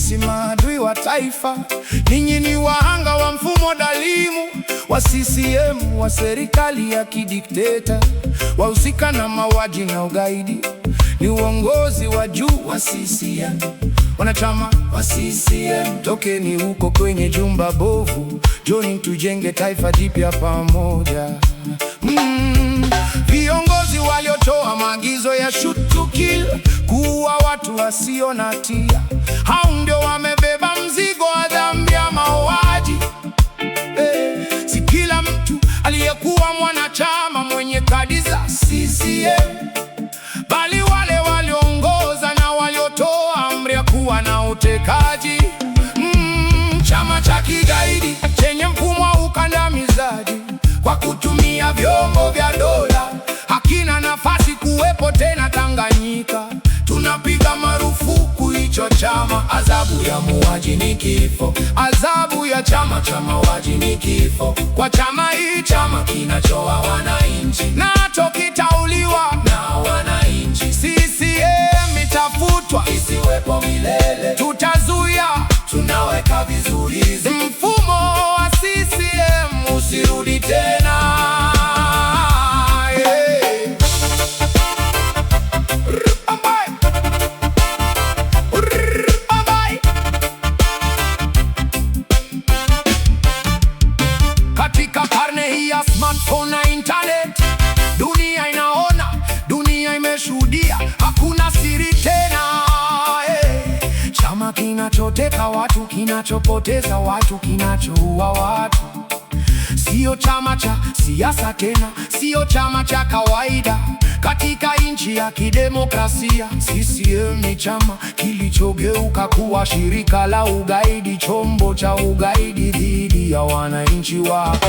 si maadui wa taifa, ninyi ni wahanga wa mfumo dhalimu wa CCM, wa serikali ya kidikteta, wahusika na mauaji na ugaidi ni uongozi wa juu wa CCM. Wanachama wa CCM, tokeni huko kwenye jumba bovu, njoni tujenge taifa jipya pamoja. Viongozi waliotoa maagizo ya shoot to kill, kuua watu wasio na hatia, hao ndio wamebeba mzigo wa dhambi ya mauaji. Si kila mtu aliyekuwa mwanachama mwenye kadi za CCM, bali wale walioongoza na waliotoa amri ya kuwa na utekaji. Chama cha kigaidi chenye mfumo wa ukandamizaji kwa kutumia vyombo vya dola hakina nafasi kuwepo tena Tanganyika. Tunapiga marufuku hicho chama. Adhabu ya muuaji ni kifo, adhabu ya chama cha mauaji ni kifo. Kwa chama hii, chama kinachoua wananchi, nacho kitauliwa na wananchi. CCM itafutwa isiwepo milele, tutazuia, tunaweka vizuizi. Mfumo wa CCM usirudi tena. Yeah. Bye. Bye. Katika karne hii ya smartphone na internet, dunia inaona, dunia imeshuhudia, hakuna siri tena. Hey. Chama kinachoteka watu, kinachopoteza watu, kinachoua watu, sio chama cha siasa tena, sio chama cha kawaida. Katika nchi ya kidemokrasia, CCM ni chama kilichogeuka kuwa shirika la ugaidi, chombo cha ugaidi dhidi ya wananchi wake.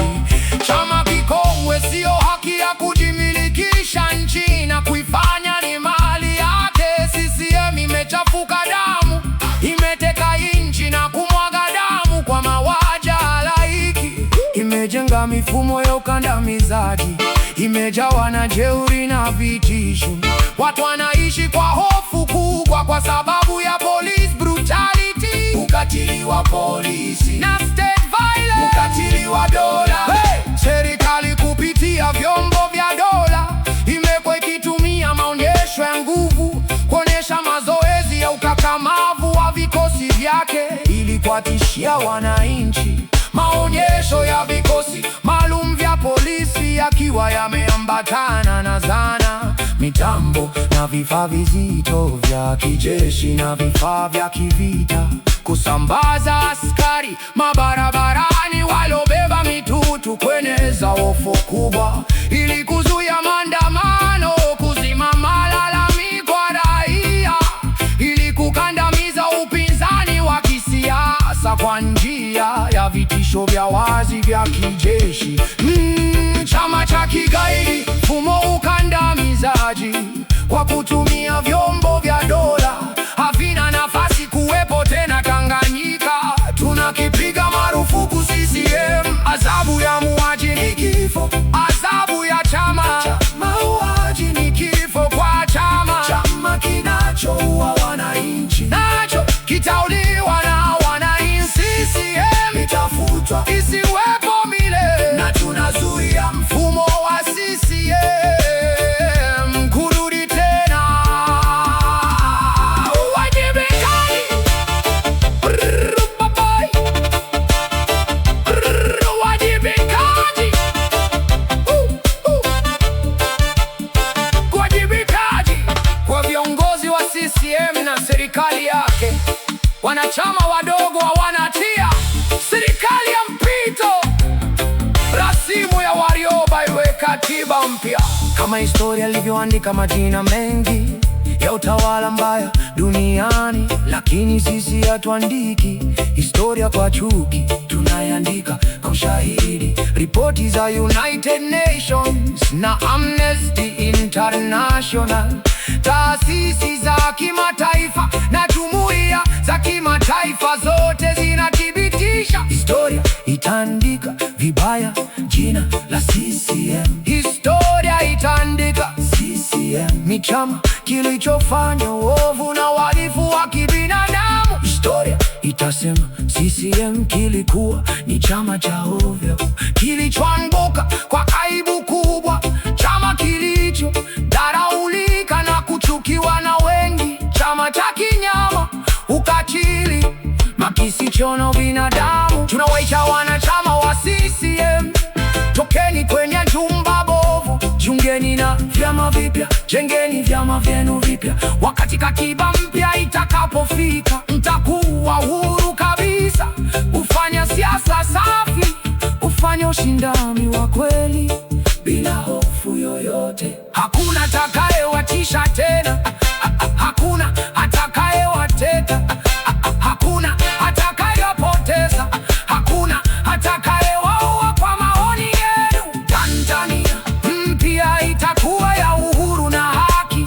Chama kikongwe, sio haki ya kujimilikisha nchi na kuifanya ni mali yake. CCM imechafuka damu, imeteka nchi na kumwaga damu kwa mauaji halaiki, imejenga mifumo ya ukandamizaji, imejawa na jeuri na vitisho. Watu wanaishi kwa hofu kubwa kwa sababu ya police brutality, ukatili wa polisi na state violence, ukatili wa dola. Hey! Serikali kupitia vyombo vya dola imekuwa ikitumia maonyesho ya nguvu kuonyesha mazoezi ya ukakamavu wa vikosi vyake ili kuwatishia wananchi. Maonyesho ya vikosi maalum vya polisi yakiwa yameambatana na zana, mitambo na vifaa vizito vya kijeshi na vifaa vya kivita, kusambaza askari mabarabarani walobeba mitutu kueneza hofu kubwa ili kuzuia maandamano, kuzima malalamiko ya raia, ili kukandamiza upinzani wa kisiasa kwa njia ya vitisho vya wazi vya kijeshi. Chama cha kigaidi, mfumo ukandamizaji kwa kutumia vyombo vya dola havina nafasi kuwepo tena Tanganyika. Tunakipiga marufuku CCM. Adhabu ya muuaji ni kifo, adhabu ya chama cha mauaji ni kifo kwa chama kinachoua wananchi, nacho kitauliwa na wananchi. CCM itafutwa isiwepo milele, na tunazuia mfumo wa CCM kurudi tena. Uwajibikaji. Brrr, bye. Brrr, uwajibikaji. Uwajibikaji kwa viongozi wa CCM na serikali yake. Wanachama wadogo hawana hatia. Serikali ya mpito, rasimu ya Warioba iwe katiba mpya, kama historia ilivyoandika majina mengi ya utawala mbaya duniani, lakini sisi hatuandiki historia kwa chuki, tunaiandika kwa ushahidi. Ripoti za United Nations na Amnesty International, taasisi za kimataifa na jumuiya za kimataifa zote zinathibitisha historia itaandika vibaya jina la CCM. Historia itaandika CCM ni chama kilichofanya uovu na uhalifu wa kibinadamu. Historia Wanasema CCM kilikuwa ni chama cha ovyo, kilichoanguka kwa aibu kubwa, chama kilicho dharaulika na kuchukiwa na wengi, chama cha kinyama, ukatili, makisicho na binadamu. Tunawaita wanachama wa CCM, tokeni kwenye jumba bovu, jiungeni na vyama vipya, jengeni vyama vyenu vipya. Wakati katiba mpya itakapofika, mtakuwa huru kabisa kufanya siasa safi, kufanya ushindani wa kweli bila hofu yoyote. Hakuna atakayewatisha tena, hakuna atakayewateka, hakuna atakayewapoteza, hakuna atakayewaua kwa maoni yenu. Tanzania mpya itakuwa ya uhuru na haki,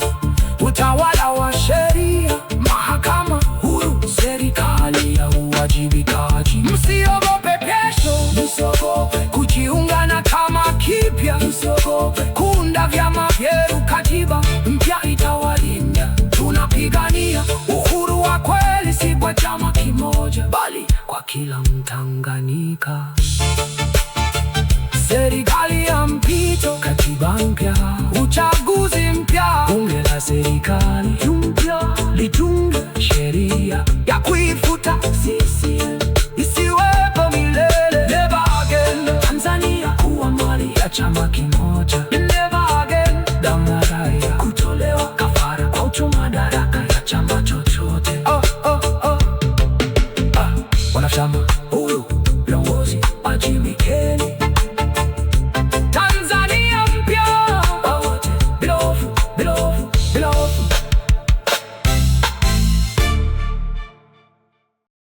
utawala wa sheria, mahakama huru, serikali ya uwajibikaji. Msiogope kesho, msiogope kujiunga na chama kipya, msiogope kuunda vyama vyenu. Katiba mpya itawalinda. Tunapigania uhuru wa kweli, si kwa chama kimoja, bali kwa kila Mtanganyika. Serikali ya mpito, katiba mpya, uchaguzi mpya, bunge la serikali mpya litunge sheria ya kuifuta CCM isiwepo milele. Never again, Tanzania kuwa mali ya chama kimoja. Never again, damu ya raia kutolewa kafara kwa uchu madaraka ya chama chochote. Oh, oh, oh. Ah, wanachama